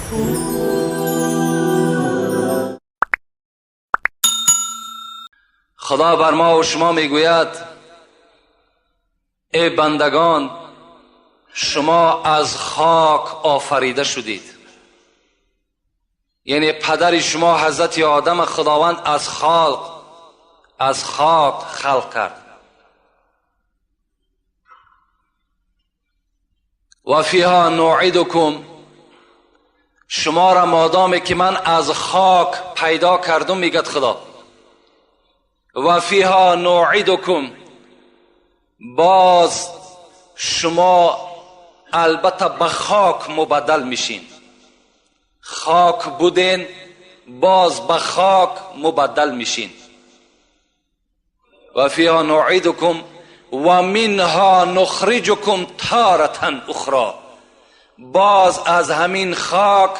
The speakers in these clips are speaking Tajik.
خدا بر ما و شما میگوید ای بندگان، شما از خاک آفریده شدید. یعنی پدر شما حضرت آدم خداوند از خاک خلق کرد. و فیها نعیدکم، شما را مادامی که من از خاک پیدا کردم، میگد خدا، و فیها نعیدکم، باز شما البته به خاک مبدل میشین. خاک بودین، باز به خاک مبدل میشین. و فیها نعیدکم و منها نخرجکم تارة اخرى، باز از همین خاک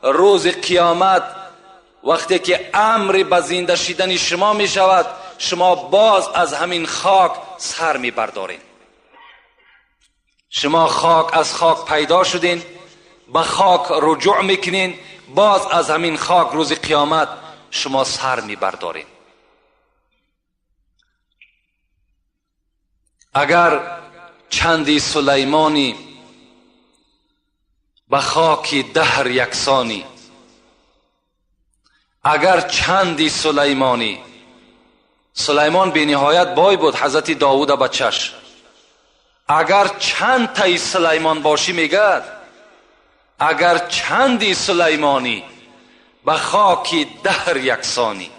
روز قیامت وقتی که امر به زنده شدن شما می شود، شما باز از همین خاک سر می بردارین. شما خاک از خاک پیدا شدین، به خاک رجوع میکنین، باز از همین خاک روز قیامت شما سر می بردارین. اگر چندی سلیمانی به خاک دهر یکسانی، اگر چندی سلیمانی، سلیمان بی نهایت بای بود، حضرت داوود بچش، اگر چند تای سلیمان باشی، میگد اگر چندی سلیمانی به خاک دهر یکسانی،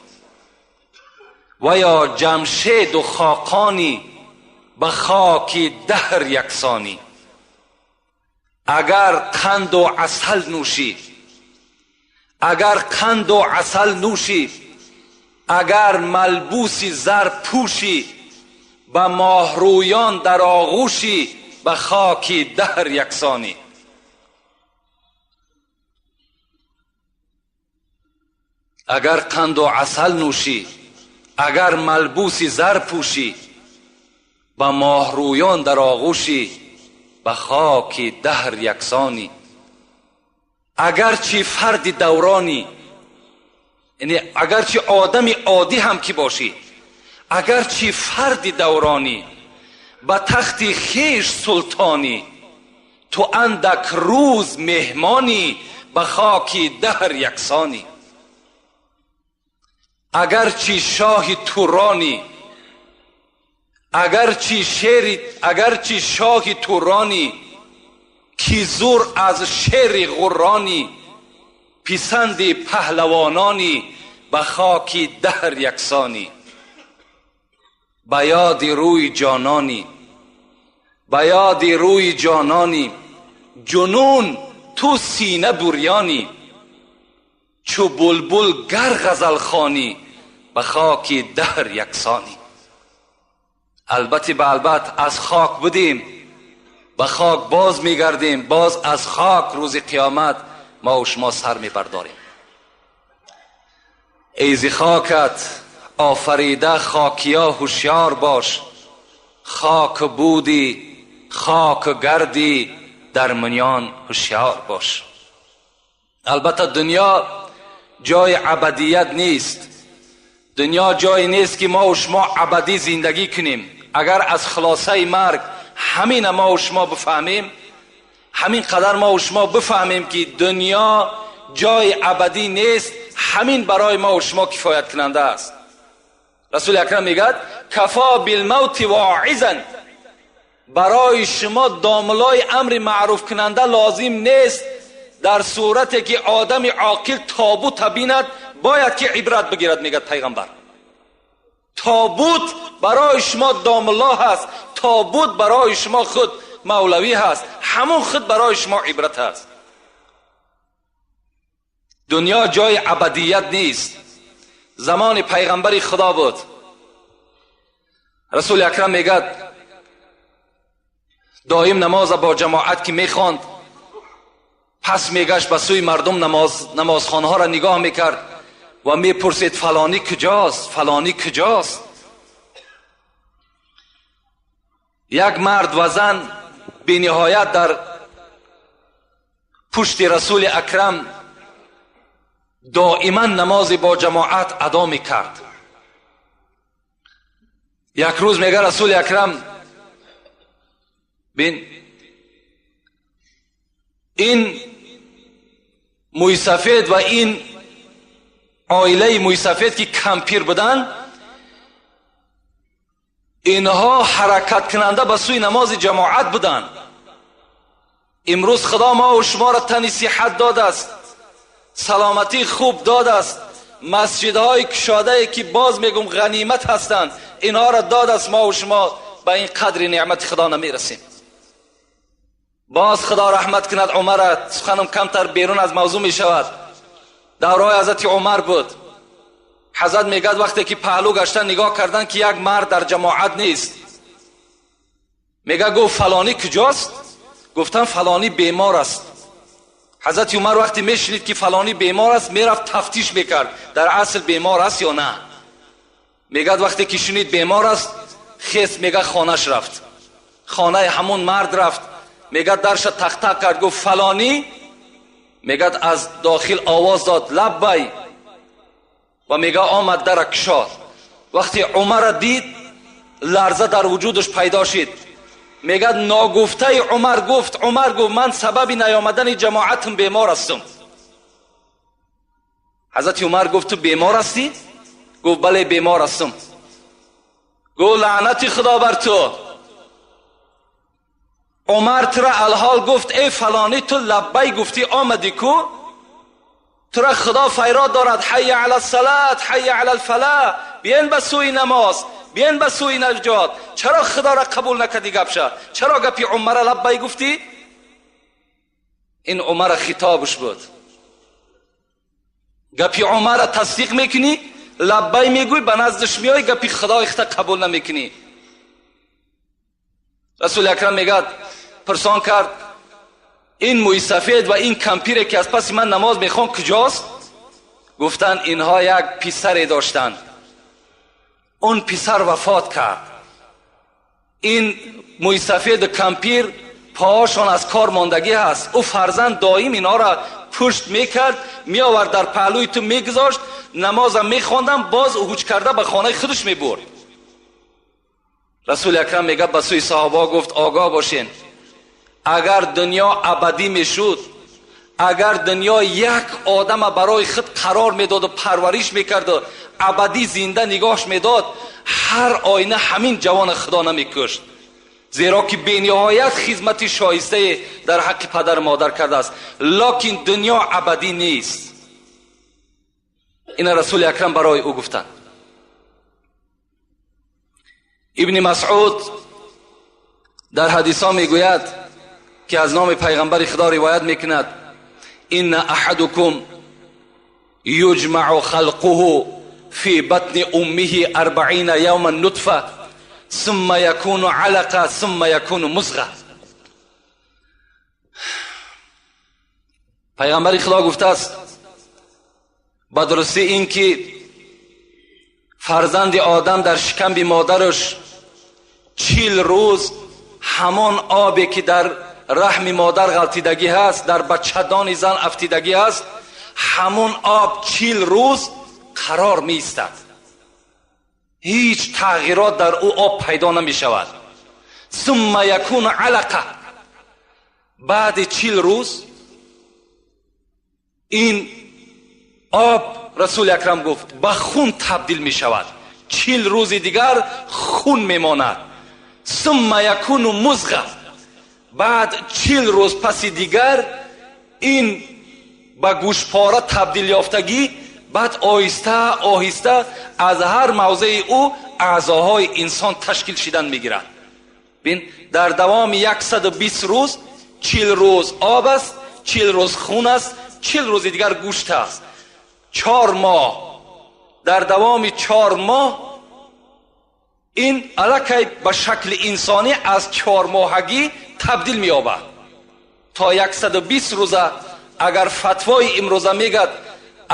و یا جمشید و خاقانی به خاک دهر یکسانی، اگر قند و عسل نوشی، اگر قند و عسل نوشی، اگر ملبوسی زر پوشی، به ماهرویان در آغوشی، به خاک دهر یکسانی. اگر قند و عسل نوشی، اگر ملبوسی زر پوشی، به ماهرویان در آغوشی، به خاک دهر یکسانی. اگرچه فرد دورانی، یعنی اگرچه آدم عادی هم که باشی، اگرچه فرد دورانی، به تخت خویش سلطانی، تو اندک روز مهمانی، به خاک دهر یکسانی. اگرچه شاه تورانی، اگرچه شاه تورانی، کی زور از شیر غرانی، پسند پهلوانانی، به خاک دهر یکسانی. به یاد روی جانانی، به یاد روی جانانی، جنون تو سینه بریانی، چو بلبل گر غزل خوانی، به خاک دهر یکسانی. البته به البته از خاک بودیم، به خاک باز میگردیم، باز از خاک روز قیامت ما و شما سر میبرداریم. ای ز خاکت آفریده خاکیا هوشیار باش، خاک بودی خاک گردی در منیان هوشیار باش. البته دنیا جای ابدیت نیست، دنیا جای نیست که ما و شما ابدی زندگی کنیم. اگر از خلاصه مرگ همین ما و شما بفهمیم، همین قدر ما و شما بفهمیم که دنیا جای ابدی نیست، همین برای ما و شما کفایت کننده است. رسول اکرم میگد کفا بالموت واعظا، برای شما داملای امر معروف کننده لازم نیست. در صورتی که آدم عاقل تابوت بیند باید که عبرت بگیرد، میگد پیغمبر. تابوت برای شما داملا هست، تابوت برای شما خود مولوی هست، همون خود برای شما عبرت هست. دنیا جای ابدیت نیست. زمان پیغمبر خدا بود، رسول اکرم میگد دائم نماز با جماعت که میخواند، پس میگشت به سوی مردم، نمازخانه ها را نگاه میکرد و میپرسید فلانی کجاست، فلانی کجاست. یک مرد و زن بی نهایت در Пушти Расули Акрам доимо намози бо ҷамоат адо мекард. Як рӯз мега Расули Акрам, бин, ин мӯйсафед ва ин оилаи мӯйсафед ки кампир буданд, инҳо ҳаракаткунанда ба сӯи намози ҷамоат буданд. Имрӯз Худо мо ва шуморо тани сиҳат додааст, саломатии хуб додааст, масҷидҳои кушодае ки боз мегум ғанимат ҳастанд, инҳоро додааст. Мо ва шумо ба ин қадри неъмати Худо намерасем. Боз Худо раҳмат кунад Умара, суханам камтар берун аз мавзӯъ мешавад. Давраҳои ҳазрати Умар буд. Ҳазрат мегӯяд, вақте ки паҳлӯ гаштан нигоҳ кардан ки як мард дар ҷамоат нест, мега гуфт фалонӣ куҷост? Гуфтан фалонӣ бемор аст. Ҳазрати Умар вақте мешунид ки фалонӣ бемор аст, мерафт тафтиш мекард, дар асл бемор аст ё на. Мегӯяд вақте ки шунид бемор аст, хес мега хонаш рафт, хонаи ҳамон мард рафт. Мегӯяд дарша тахтақ кард, гуфт фалонӣ. Мегӯяд аз дохил овоз дод лаббай, ва мега омад дара кушод. Вақте Умарро дид, ларза дар вуҷудаш пайдо шид. Мегӯяд ногуфтаи Умар гуфт, Умар гуфт ман сабаби наёмадани ҷамоатам бемор ҳастам. Ҳазрати Умар гуфт ту бемор ҳастӣ? Гуфт бале бемор ҳастам. Гуфт лаънати Худо бар ту. Умар тура алҳол гуфт эй фалонӣ, ту лаббай гуфтӣ омадӣ ку? Тура Худо файрод дорад ҳайя ала салат, ҳайя ала алфалаҳ, биен ба сӯи намоз, биен ба сӯи наҷот. Чаро Худоро қабул накардӣ гапша? Чаро гапи Умара лаббай гуфтӣ? Ин Умара хитобаш буд. Гапи Умара тасдиқ мекунӣ, лаббай мегӯй, ба наздаш меоӣ, гапи Худои худта қабул намекунӣ. Расули Акрам мегӯяд пурсон кард ин мӯйсафед ва ин кампире ки аз паси ман намоз мехон куҷост? Гуфтанд инҳо як писаре доштанд, он писар вафот кард. Ин мӯйсафеду кампир поҳошон аз кор мондагӣ ҳаст. Ӯ фарзанд доим инҳоро пушт мекард, меовард дар паҳлӯи ту мегузошт, намозам мехондам, боз ҳуҷ карда ба хонаи худаш мебурд. Расули Акрам мегӯяд ба сӯи саҳобаҳо гуфт огоҳ бошен, агар дунё абадӣ мешуд, агар дунё як одама барои худ қарор медоду парвариш мекарду абадӣ зинда нигоҳш медод, ҳар оина ҳамин ҷавона Худо намекушт, зеро ки бениҳоят хизмати шоистае дар ҳаққи падару модар кардааст. Локин дунё абадӣ нест. Ина Расули Акрам барои ӯ гуфтанд. Ибни Масъуд дар ҳадисҳо мегӯяд ки аз номи пайғамбари Худо ривоят мекунад: инна аҳадукум юҷмаъу халқуҳу фи батни уммиҳи арбаина явман нутфа сумма якуну алақа сумма якуну музға. Пайғамбари Худо гуфтааст ба дурустӣ ин ки фарзанди одам дар шикамби модараш 40 рӯз ҳамон обе ки дар раҳми модар ғалтидагӣ ҳаст, дар бачадони зан афтидагӣ ҳаст, ҳамон об 40 рӯз қарор меистад. Ҳеҷ тағйирот дар ӯ об пайдо намешавад. Сумма якуну алақа. Баъди 40 рӯз ин об, Расули Акрам гуфт, ба хун табдил мешавад. 40 рӯзи дигар хун мемонад. Сумма якуну музға. Баъд 40 рӯз паси дигар ин ба гӯшпора табдил ёфтагӣ, баъд оҳиста оҳиста аз ҳар мавзеи ӯ аъзоҳои инсон ташкил шидан мегирад. Бин, дар давоми 120 рӯз 40 рӯз об аст, 40 рӯз хун аст, 40 рӯзи дигар гӯшт аст. 4 моҳ. Дар давоми 4 моҳ ин аллакай ба шакли инсонӣ аз 4 моҳагӣ табдил меёбад. То 120 рӯза агар фатвои имрӯза мегӯяд,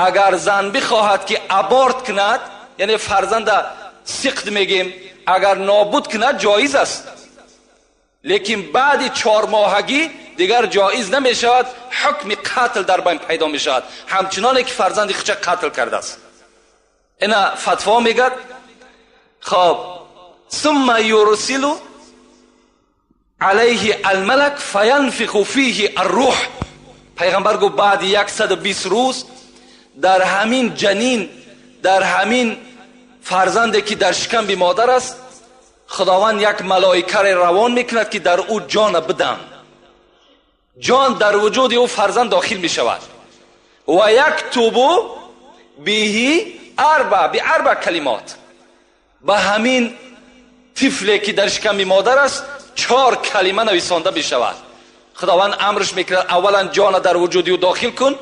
агар зан бихоҳад ки аборт кунад, яъне фарзанда сиқт мегем, агар нобуд кунад ҷоиз аст, лекин баъди 4 моҳагӣ دیگر جایز نمی شود، حکم قتل در بین پیدا می شود، همچنانه که فرزند خودش قتل کرده است. اینا فتوا میگد. خب ثم یرسل علیه الملک فینفخ فیه الروح. پیغمبر گفت بعد 120 روز در همین جنین، در همین فرزندی که در شکم مادر است، خداوند یک ملائکه را روان میکند که در او جان بدم. جان در وجود او فرزند داخل میشود. و یکتب به اربع کلمات. به همین طفلی که در شکم مادر است 4 کلمه نویسانده میشود. خداوند امرش میکند اولا جان در وجود او داخل کن،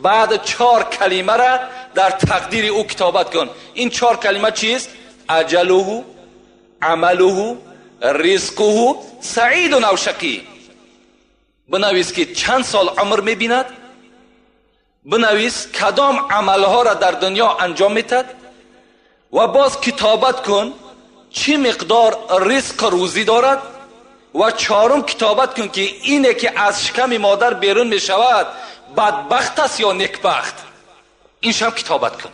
بعد 4 کلمه را در تقدیر او کتابت کن. این 4 کلمه چیست؟ اجله، عمله، رزقه، سعید او شقی. بنویس که چند سال عمر میبیند، بنویس کدام عملها را در دنیا انجام میتد و باز کتابت کن چی مقدار رزق روزی دارد، و 4 کتابت کن که اینه که از شکم مادر بیرون میشود بدبخت است یا نیکبخت. این شم کتابت کن.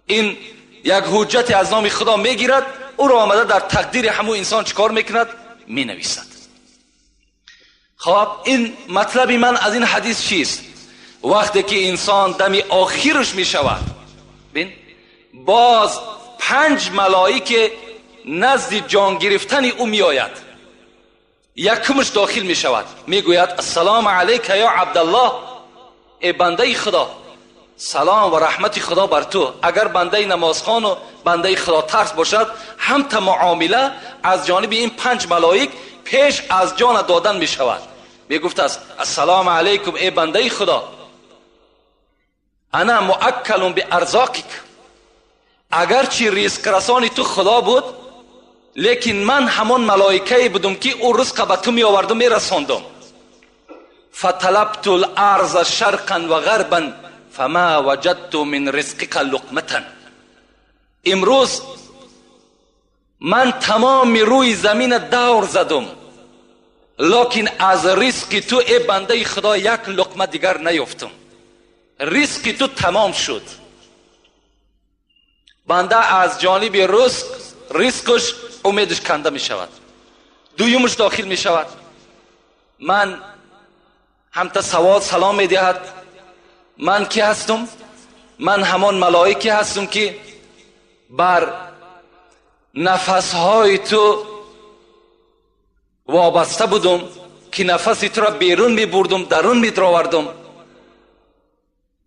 این یک حجت از نام خدا میگیرد، او را آمده در تقدیر همو انسان چیکار میکند؟ مینویسد. خب این مطلب من از این حدیث چیست؟ وقتی که انسان دم آخرش میشود، ببین باز 5 ملائکه نزد جان گرفتن او میآید. یکمش داخل میشود، میگوید السلام علیک یا عبدالله، ای بنده خدا، سلام و رحمت خدا بر تو. اگر بنده نمازخوان و بنده خدا ترس باشد، هم تا معامله از جانب این 5 ملائک پیش از جان دادن میشود. میگفت است السلام علیکم ای بنده خدا، انا مؤکل بارزاقک، اگرچه رزق رسانی تو خدا بود، لیکن من همان ملائکه بودم که او رزق به تو می آوردم می رساندم. فطلبت الارض شرقا و غربا فما وجدت من رزقک لقمة. امروز من تمام روی زمین دور زدم، لکن از رزق تو ای بنده خدا یک لقمه دیگر نیافتم. رزق تو تمام شد. بنده از جانب رزقش امیدش کنده می شود. دویمش داخل می شود، من هم تا سوال سلام می دهد، من کی هستم؟ من همان ملائکه هستم که بر نفسهای تو وابسته بودم، که نفس تو را بیرون می بردم، درون می دراوردم.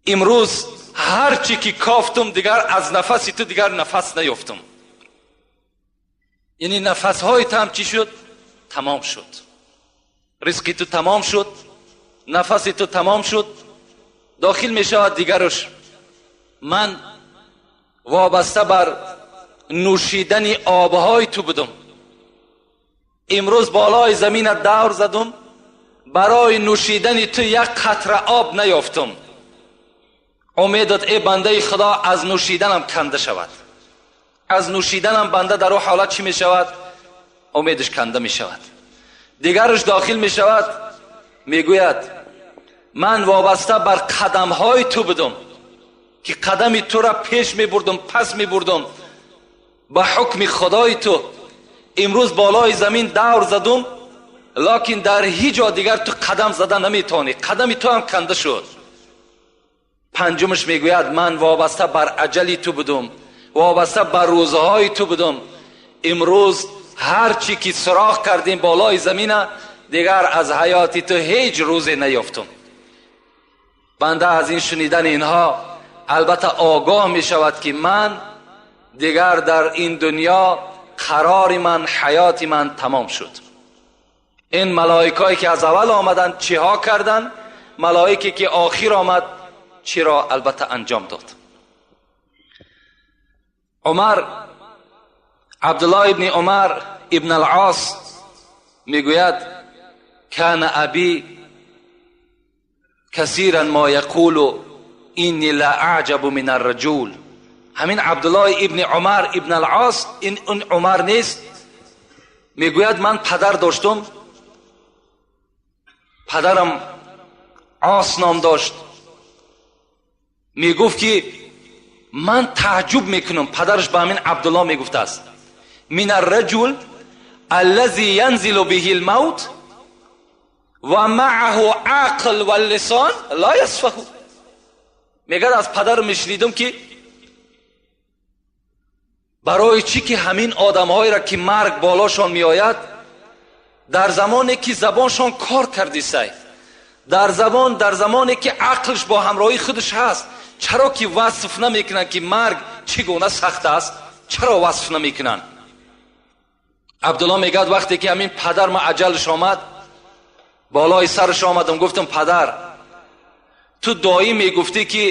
امروز هرچی که کافتم دیگر از نفس تو دیگر نفس نیافتم. یعنی نفسهای تو هم چی شد؟ تمام شد. رزقی تو تمام شد، نفس تو تمام شد. داخل می شود دیگرش، من وابسته بر نوشیدن آبهای تو بودم، امروز بالای زمین دور زدم، برای نوشیدن تو یک قطره آب نیافتم. امیدت ای بنده خدا از نوشیدنم کنده شود. از نوشیدنم بنده در او حالت چی می شود؟ امیدش کنده می شود. دیگرش داخل می شود، می گوید من وابسته بر قدمهای تو بودم که قدم تو را پیش می بردم، پس می بردم، به حکم خدای تو. امروز بالای زمین دور زدم، لکن در هیچ جا دیگر تو قدم زده نمیتونی، قدم تو هم کنده شد. پنجمش میگوید من وابسته بر اجلی تو بودم، وابسته بر روزهای تو بودم، امروز هر چی که سراغ کردیم بالای زمین دیگر از حیاتی تو هیچ روزی نیافتم. بنده از این شنیدن اینها البته آگاه می شود که من دیگر در این دنیا قرار من، حیات من تمام شد. این ملائکایی که از اول آمدن چیها کردن، ملائکی که آخر آمد چی را البته انجام داد. عمر، عبدالله ابن عمر ابن العاص میگوید کان ابی کثیرا ما یقول اینی لا اعجب من الرجل. همین عبدالله ابن عمر ابن العاص، این اون عمر نیست، میگوید من پدر داشتم، Падарам Ос ном дошт. Мегуфт ки ман таъҷуб мекунам. Падараш ба ҳамин Абдулло мегуфтааст: мин арраҷул аллази янзилу биҳи лмавт ва маъаҳу ақл ва лисон ла ясфаҳу. Мегӯяд аз падар мешунидам ки барои чӣ ки ҳамин одамҳоеро ки марг болошон меояд, дар замоне ки забоншон кор кардисай, дар замоне ки ақлш бо ҳамроҳии худаш ҳаст, чаро ки васф намекунанд ки марг чӣ гуна сахт аст? Чаро васф намекунанд? Абдулло мегӯяд вақте ки ҳамин падар ма аҷалш омад, болои сараш омадам, гуфтам: падар, ту доим мегуфтӣ ки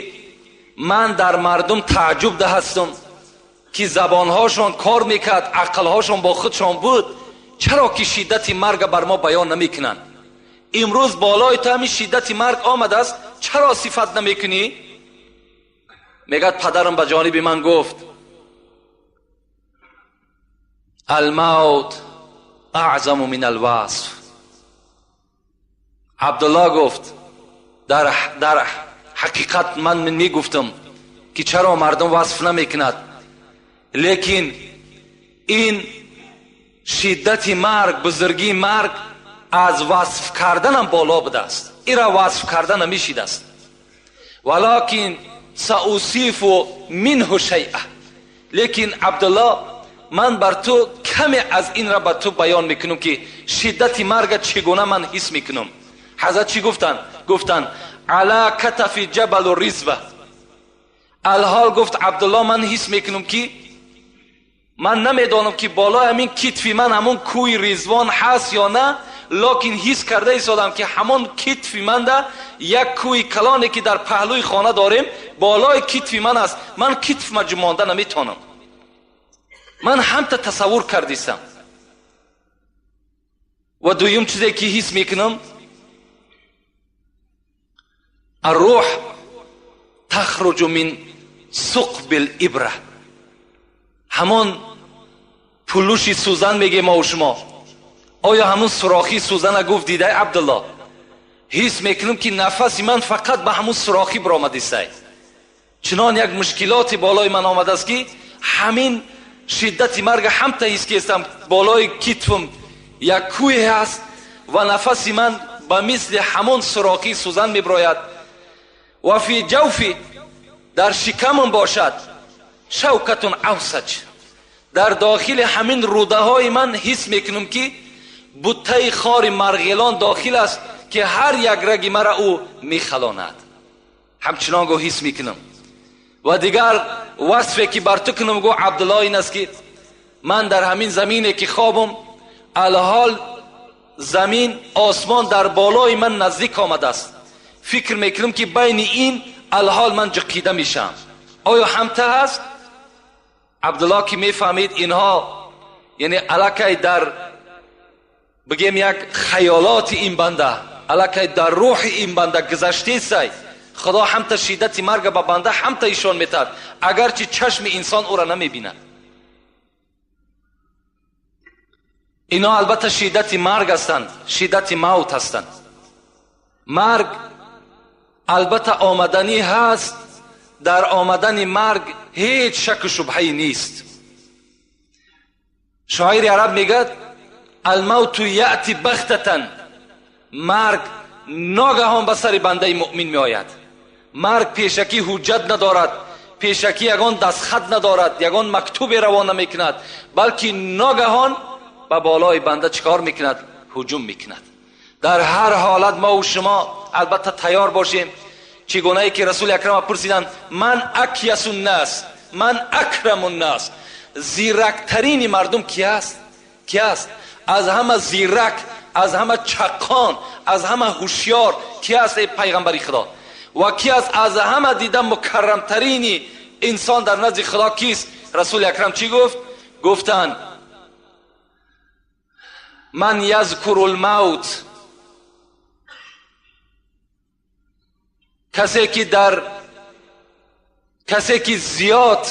ман дар мардум таъҷуб даҳастам ки забонҳошон кор мекард, ақлҳошон бо худшон буд, чаро ки шиддати марга бар мо баён намекунанд? Имрӯз болои ту ҳамин шиддати марг омадааст, чаро сифат намекунӣ? Мегӯяд падарам ба ҷониби ман гуфт: алмавт аъзаму мин алвасф. Абдулло гуфт: дар ҳақиқат ман мегуфтам ки чаро мардум васф намекунад, лекин ин шиддати марг, бузургии марг аз васф карданам боло будааст, ира васф карда намешидааст. Валакин саусифу минҳу шайъа. Лекин Абдулло, ман бар ту каме аз инра ба ту баён мекунам ки шиддати марга чӣ гуна ман ҳис мекунам. Ҳазрат чӣ гуфтанд? Гуфтанд: ала катафи ҷабалу ризва. Алҳол гуфт Абдулло, ман ҳис мекунам ки ман намедонам ки болои ҳамин китфи ман ҳамон кӯи Ризвон ҳаст ё на, лекин ҳис карда истодам ки ҳамон китфи манда як кӯи калоне ки дар паҳлӯи хона дорем болои китфи ман аст. Ман китфма ҷумонда наметонам. Ман ҳамта тасаввур кардистам. Ва дуюм чизе ки ҳис мекунам: аррӯҳ тахруҷу мин суқби либра. Ҳамон пулуши сӯзан мегем мо шумо. Оё ҳамон сурохи сӯзана гуфт дидай Абдулло? Ҳис мекунам ки нафаси ман фақат ба ҳамон сурохӣ баромадистай. Чунон як мушкилоти болои ман омадааст ки ҳамин шиддати марга ҳамта ҳис кестам. Болои китфам як кӯе ҳаст ва нафаси ман ба мисли ҳамон сурохи сӯзан мебирояд. Ва фи ҷавфи, дар шикамам бошад, шавкатун авсаҷ. Дар дохили ҳамин рӯдаҳои ман ҳис мекунам ки буттаи хори марғилон дохил аст ки ҳар як раги мара ӯ мехалонад. Ҳамчунон гӯ ҳис мекунам. Ва дигар васфе ки бар ту кунам, гӯ Абдулло, ин аст ки ман дар ҳамин замине ки хобам, алҳол замин осмон дар болои ман наздик омадааст. Фикр мекунам ки байни ин алҳол ман ҷиқида мешавам. Оё ҳамта ҳаст? Абдулло ки мефаҳмид инҳо яъне аллакай дар бигем як хаёлоти ин банда, аллакай дар рӯҳи ин банда гузаштесай, Худо ҳамта шиддати марга ба банда ҳамта ишон метаҳад, агарчи чашми инсон ӯра намебинад. Инҳо албатта шиддати марг ҳастанд, шиддати мавт ҳастанд. Марг албатта омаданӣ ҳаст, дар омадани марг ҳеҷ шаку шубҳае нест. Шоири араб мегӯяд: алмавту яъти бахтатан. Марг ногаҳон ба сари бандаи муъмин меояд. Марг пешакӣ ҳуҷҷат надорад, пешакӣ ягон дастхат надорад, ягон мактубе равон намекунад, балки ногаҳон ба болои банда чӣ кор мекунад? Ҳуҷум мекунад. Дар ҳар ҳолат мо ва шумо албатта тайёр бошем. Чӣ гунае ки Расули акрам пурсиданд: ман акясу ннас, ман акраму ннас, зирактарини мардум ки аст? Ки аст? Аз ҳама зирак, аз ҳама чаққон, аз ҳама ҳушёр ки аст, эй пайғамбари Худо? Ва ки аст аз ҳама дида мукаррамтарини инсон дар назди Худо кист? Расули акрам чӣ гуфт? Гуфтанд: ман язкуру лмавт, касе ки зиёд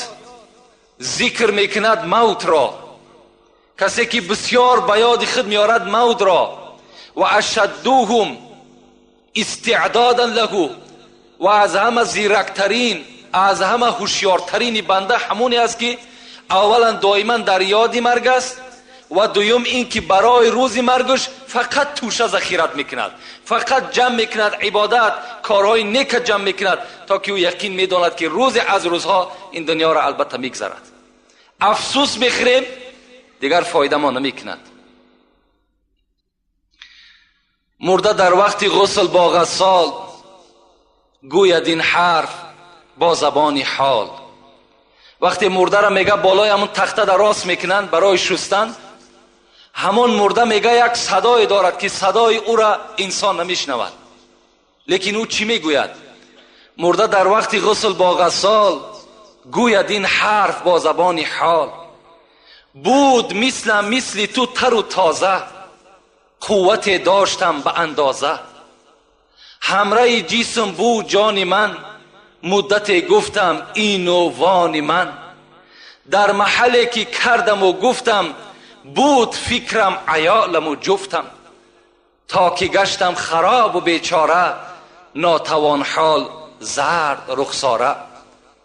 зикр мекунад мавтро, касе ки бисёр ба ёди худ меорад мавтро, ва ашаддуҳум استعدادا له. و از همه زیرکترین، از همه هوشیارترین بنده همونی است که اولا دائما در یاد مرگ است و دوم این که برای روز مرگش فقط توشه ذخیرت میکند، فقط جمع میکند، عبادت، کارهای نیک جمع میکند تا که او یقین میداند که روز از روزها این دنیا را البته میگذرد. افسوس میخوریم دیگر فایده ما نمیکند. مرده در وقت غسل با غسال گوید این حرف با زبان حال. وقتی مرده را میگه بالای همون تخته در راست میکنن برای شستن، همون مرده میگه یک صدای دارد که صدای او را انسان نمیشنود، لیکن او چی میگوید؟ مرده در وقت غسل با غسال گوید این حرف با زبان حال. بود مثل تو تر و تازه، قوت داشتم به اندازه. همراه جسم بود جان من، مدت گفتم این و وان من. در محلی که کردم و گفتم، بود فکرم عیالم و جفتم. تا که گشتم خراب و بیچاره، ناتوان حال زرد رخساره.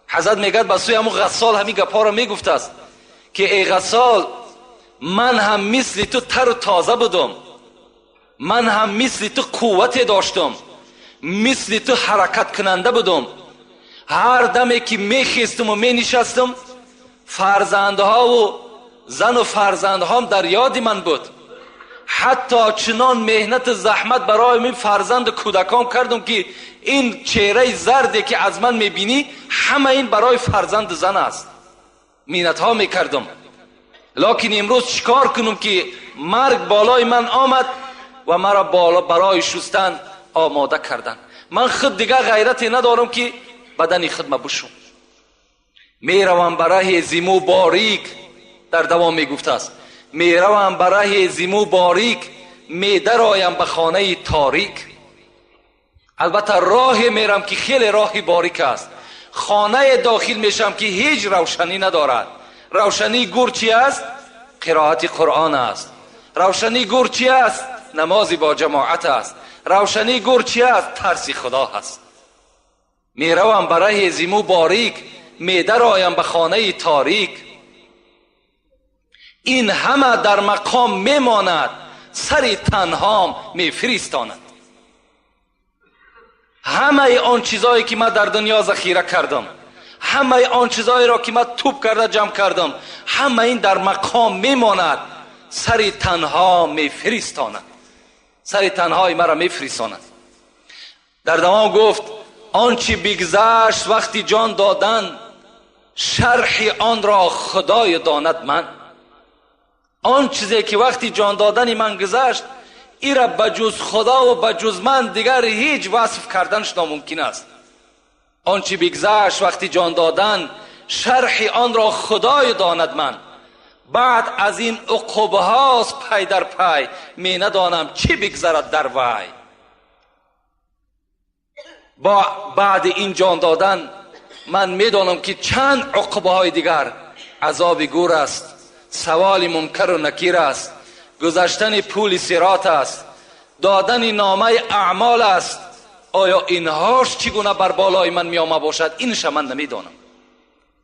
حضرت میگد به سوی همون غسال همین گپا را میگفت است که ای غسال، من هم مثل تو تر و تازه بودم، من هم مثل تو قوت داشتم، مثل تو حرکت کننده بودم. هر دمی که میخیستم و مینشستم، فرزندها و زن و فرزندهام در یاد من بود. حتی چنان مهنت زحمت برای من فرزند کودکام کردم که این چهره زردی که از من میبینی همه این برای فرزند زن است. مینت ها میکردم. لکن امروز چیکار کنم که مرگ بالای من آمد و مرا برای شستن آماده کردن. من خود دیگه غیرتی ندارم که بدن خود ما بشم. میروم برای زیمو باریک، در دوام میگفت است، میروم برای زیمو باریک، میدرایم به خانه تاریک. البته راه میرم که خیلی راه باریک است، خانه داخل میشم که هیچ روشنی ندارد. روشنی گور چی است؟ قرائت قرآن است. روشنی گور چی است؟ نماز با جماعت است. روشنی گور چی است؟ ترس خدا هست. میروم برای زیمو باریک، میدرایم به خانه تاریک. این همه در مقام میماند، سر تنهام میفرستاند. همه آن چیزایی که من در دنیا ذخیره کردم، همه آن چیزایی را که من توپ کرده جمع کردم، همه این در مقام میماند، سر تنها میفرستاند، سر تنهای مرا میفرستاند. در دوام گفت آنچه بگذشت وقتی جان دادن، شرح آن را خدای داند من. آن چیزی که وقتی جان دادن من گذشت، ای را بجز خدا و بجز من دیگر هیچ وصف کردنش ناممکن است. آنچه بگذشت وقتی جان دادن، شرح آن را خدای داند من. بعد از این عقبه هاست پی در پی، می ندانم چی بگذرد در وی. با بعد این جان دادن من میدانم که چند عقبه های دیگر، عذاب گور است، سوال منکر و نکیر است، گذشتن پول صراط است، دادن نامه اعمال است. آیا اینهاش چگونه بر بالای من می آمده باشد؟ اینش من نمیدانم.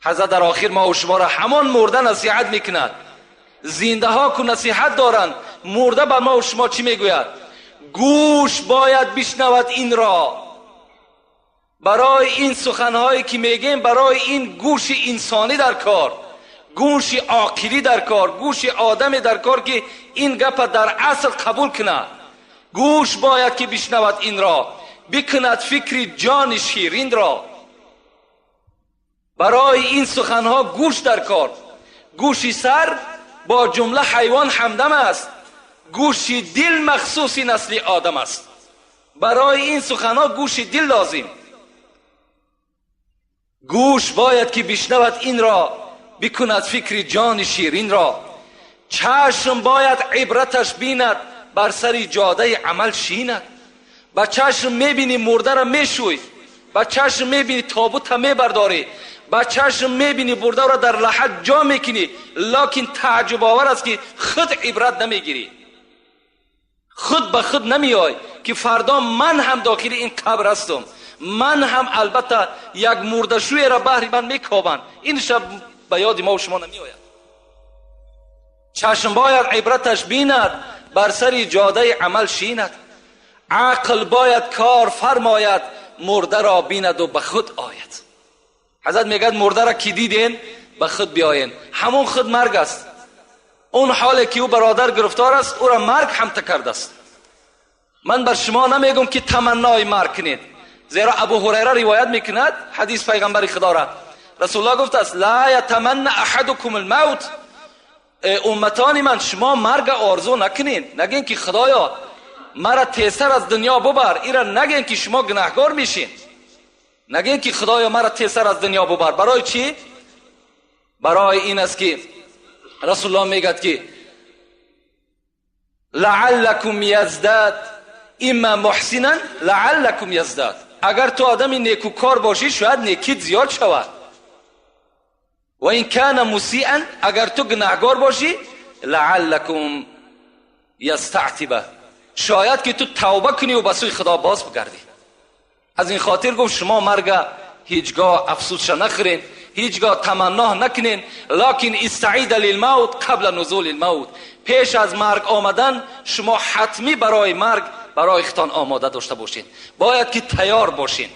حضرت در آخر ما و شما را همان مرده نصیحت میکند. زنده ها که نصیحت دارند، مرده بر ما و شما چی میگوید؟ گوش باید بشنود این را. برای این سخنهایی که میگیم، برای این گوش انسانی در کار، گوش عاقلی در کار، گوش آدم در کار که این گپ در اصل قبول کند. گوش باید که بشنود این را، بکند فکر جان شیرین را. برای این سخنها گوش در کار. گوشی سر با جمله حیوان همدم است، گوشی دل مخصوص نسل آدم است. برای این سخنها گوش دل لازم. گوش باید که بشنود این را، بکند فکر جان شیرین را. چشم باید عبرتش بیند، بر سر جاده عمل شیند. با چشم میبینی مرده را میشوی، با چشم میبینی تابوت میبرداری، با چشم میبینی برده را در لحد جا میکنی، لکن تعجب آور است که خود عبرت نمیگیری. خود به خود نمیای که فردا من هم داخل این قبر هستم، من هم البته یک مردشوی را بهر من میکوبند. این شب به یاد ما و شما نمیآید. چشم باید عبرتش بیند، بر سر جاده عمل شیند. عقل باید کار فرماید، مرده را بیند و به خود آید. حضرت میگد مرده را کی دیدین به خود بیاین. همون خود مرگ است. اون حالی که او برادر گرفتار است او را مرگ هم تکرده است. من بر شما نمیگم که تمنای مرگ کنید، زیرا ابو هریره روایت میکند حدیث پیغمبر خدا را، رسول الله گفت است لا یتمنى احدکم الموت، امتان من شما مرگ آرزو نکنین، نگین که خدایا مرا تیزتر از دنیا ببر، ایرا نگین که شما گناهگار میشین، نگین که خدایا مرا تیزتر از دنیا ببر. برای چی؟ برای این است که رسول الله میگد که لعلکم یزداد اما محسنا لعلکم یزداد، اگر تو آدمی نیکوکار باشی شاید نیکیت زیاد شود، و این کان مسیئا، اگر تو گناهگار باشی لعلکم یستعتب، شاید که تو توبه کنی و به سوی خدا باز بگردی. از این خاطر گفت شما مرگ هیچگاه افسوسش نخورین، هیچگاه تمنا نکنین، لکن استعید للموت قبل نزول الموت، پیش از مرگ آمدن شما حتمی برای مرگ برای خودتان آماده داشته باشین، باید که تیار باشین.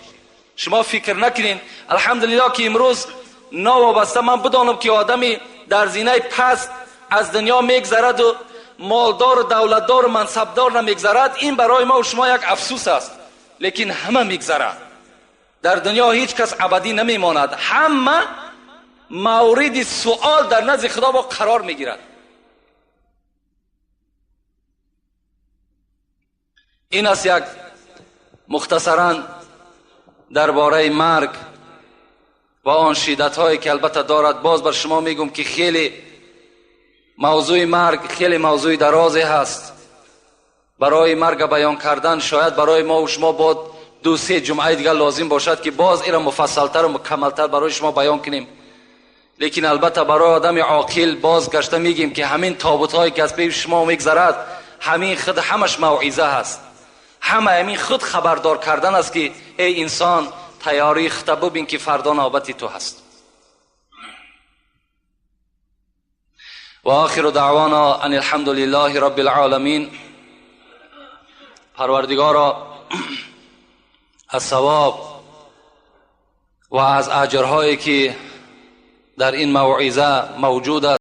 شما فکر نکنین الحمدلله که امروز ناوابسته من بدانم که آدمی در زینه پست از دنیا میگذرد و مالدار و دولتدار و منصبدار نمیگذرد، این برای ما و شما یک افسوس است، لیکن همه میگذرد. در دنیا هیچ کس ابدی نمیماند، همه مورد سوال در نزد خدا با قرار میگیرد. این است یک مختصرا درباره مرگ و آن شدت هایی که البته دارد. باز بر شما میگم که خیلی موضوع مرگ خیلی موضوع درازی هست، برای مرگ بیان کردن شاید برای ما و شما با 2-3 جمعه دیگر لازم باشد که باز ایرا مفصلتر و مکملتر برای شما بیان کنیم. لیکن البته برای آدم عاقل باز گشته میگیم که همین تابوت هایی که از پیش شما میگذرد همین خود همش موعظه هست، همه همین خود خبردار کردن است که ای انسان تیاری خود ببین که فردا نوبت تو هست. و آخر دعوانا ان الحمد لله رب العالمین. پروردگارا از ثواب و از اجرهایی که در این موعظه موجود است